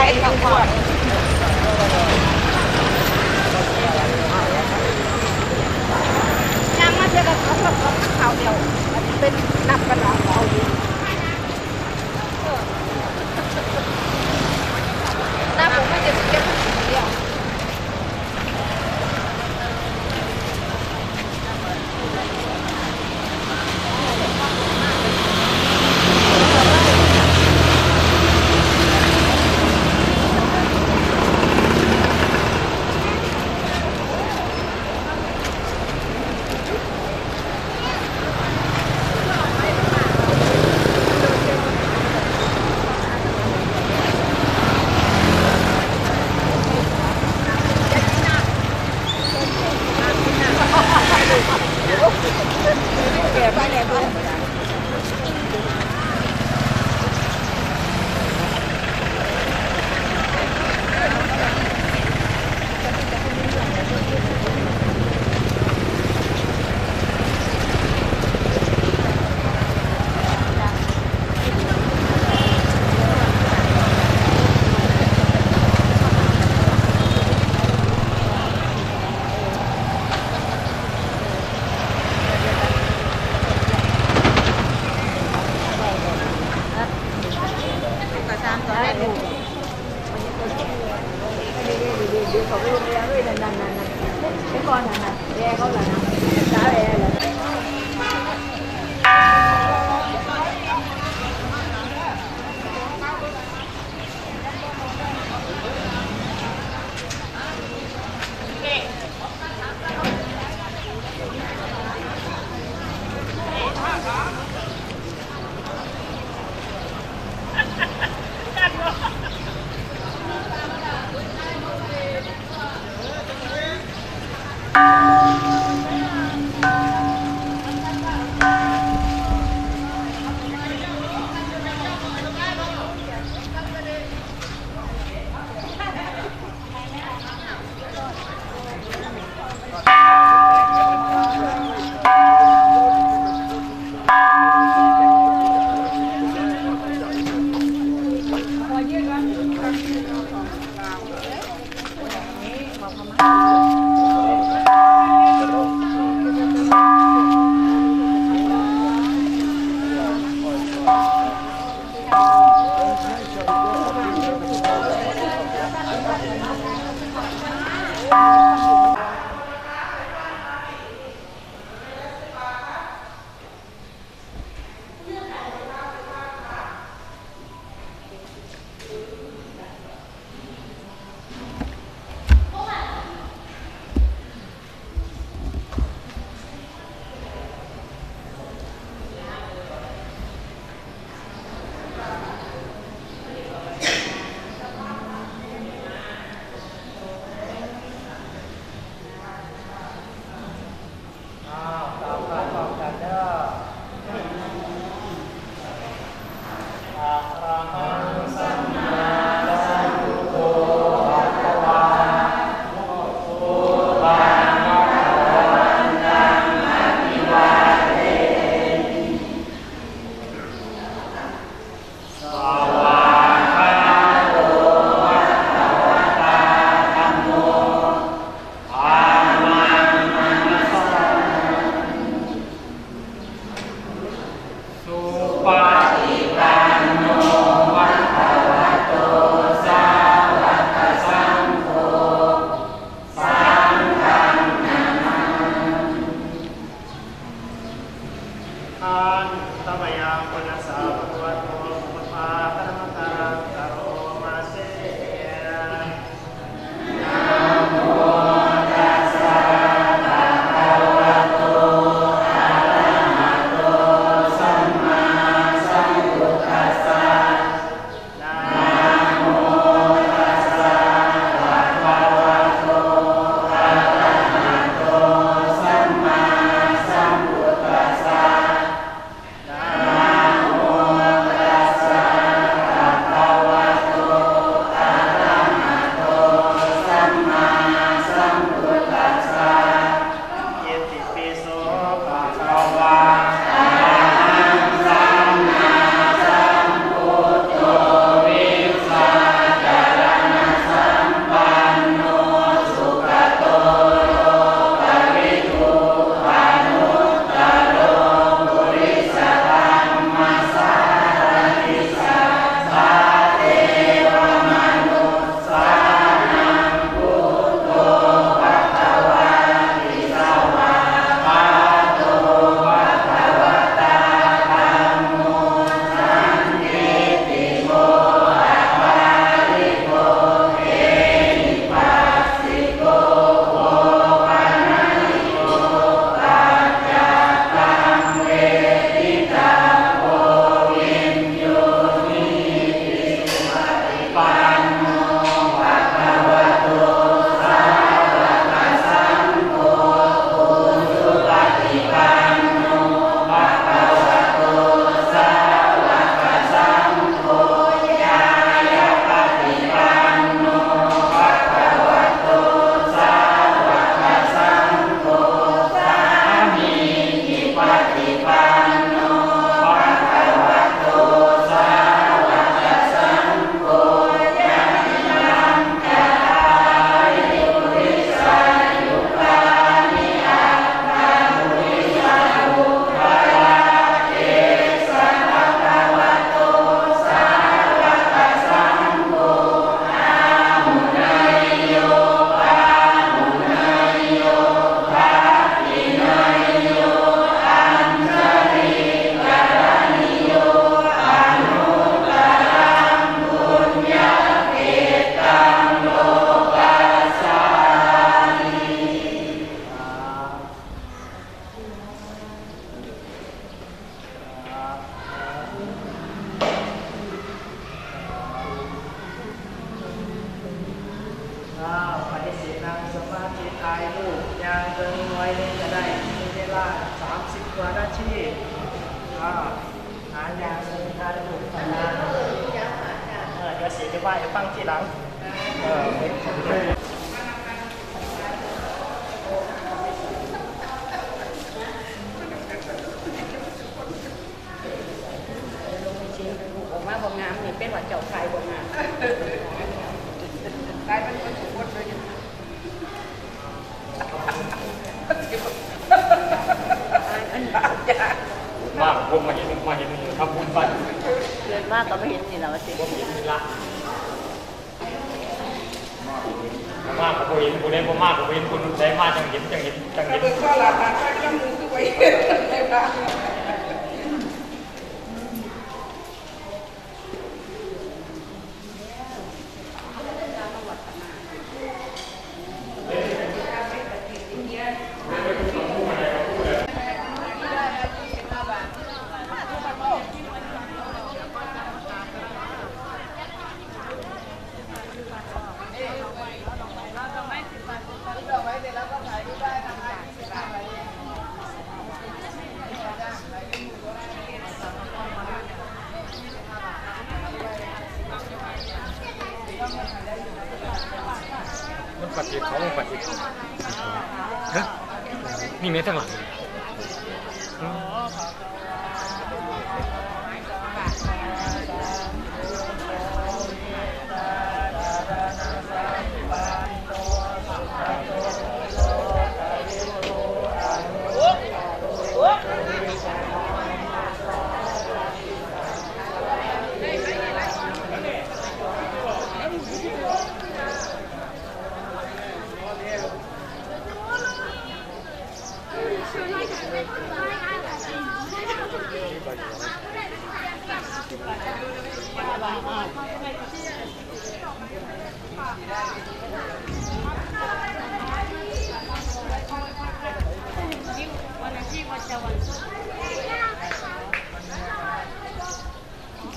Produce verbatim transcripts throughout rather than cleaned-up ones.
ยังมาเจอกัน เขาบอกว่าข่าวเดียว มันเป็นนับกันเหรอ เอาดี หน้าผมไม่เจ็บเจ็บเดียว ถ่ายรูปยางเดินลอยเนี่ยจะได้มีเวลาสามสิบกว่านาที อ่า หายางเดินถ่ายรูปกันนะ เออ เดี๋ยวเสียจะว่าให้ฟังทีหลัง เออ ออกมาบ่งามนี่ เป๋นว่าเจ้าขายบ่งาม ขายเป๋นคนถูกคนเลย อันนี้ มาผมมาเห็น มาเห็นอยู่ ทำบุญไป เกิดมาก็บ่เห็นนี่แหละว่าสิ บ่เห็นนี่ละ มาก็บ่เห็น ผู้ใดบ่มาก็บ่เห็น ผู้ใดมาจั่งเห็น จั่งเห็น จั่งเห็น เบิ่งว่าหลานๆ ไปนำหมู่คือบ่เห็น มันปฏิบัติของมันปฏิบัติ ฮะ นี่แม่นตังหลัง อืม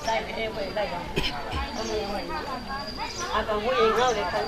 ได้ไปเองเว้ย ได้ยัง เอามือไว้ เอาของผู้หญิงเอาเลยค่ะ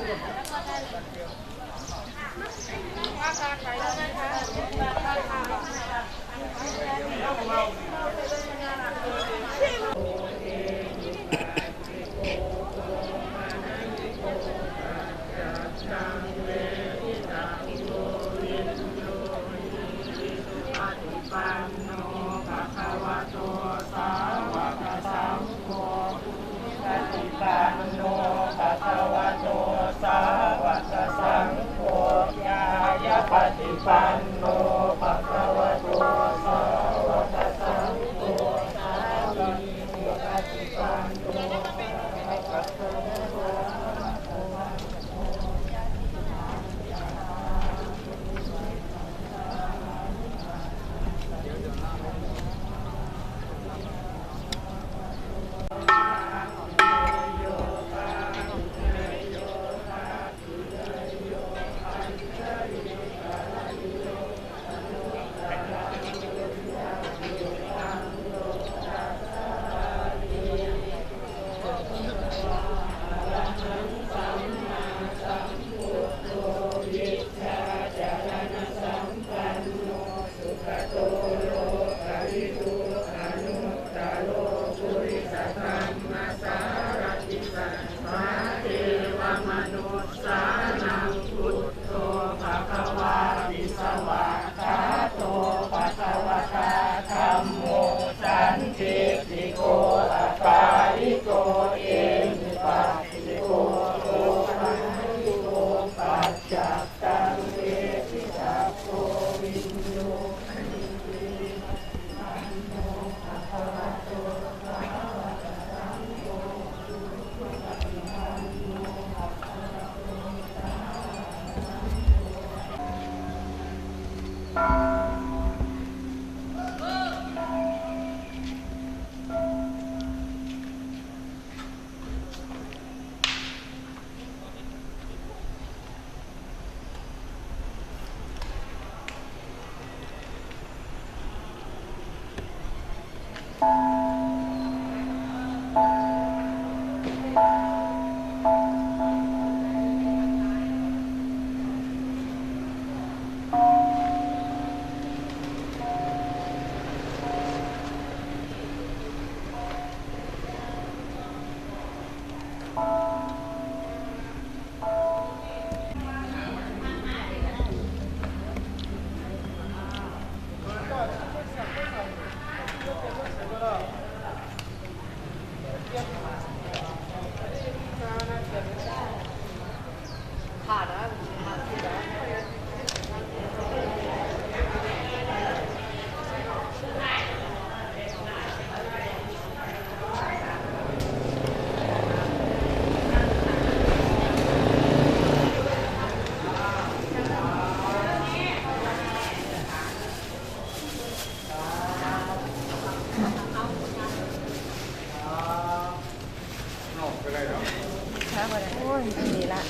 โอ้ย นี่ละ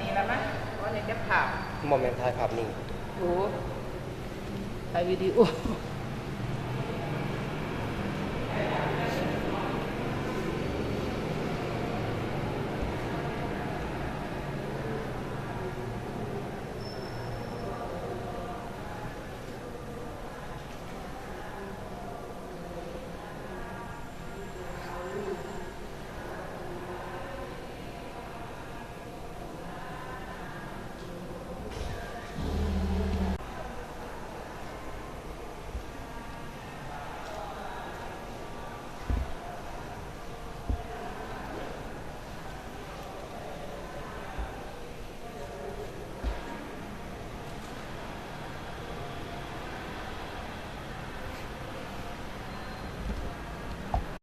นี่ละมั้ย โอ้ นี่จะภาพ บ่แม่นถ่ายภาพนิ่ง โอ้ ถ่ายวิดีโอ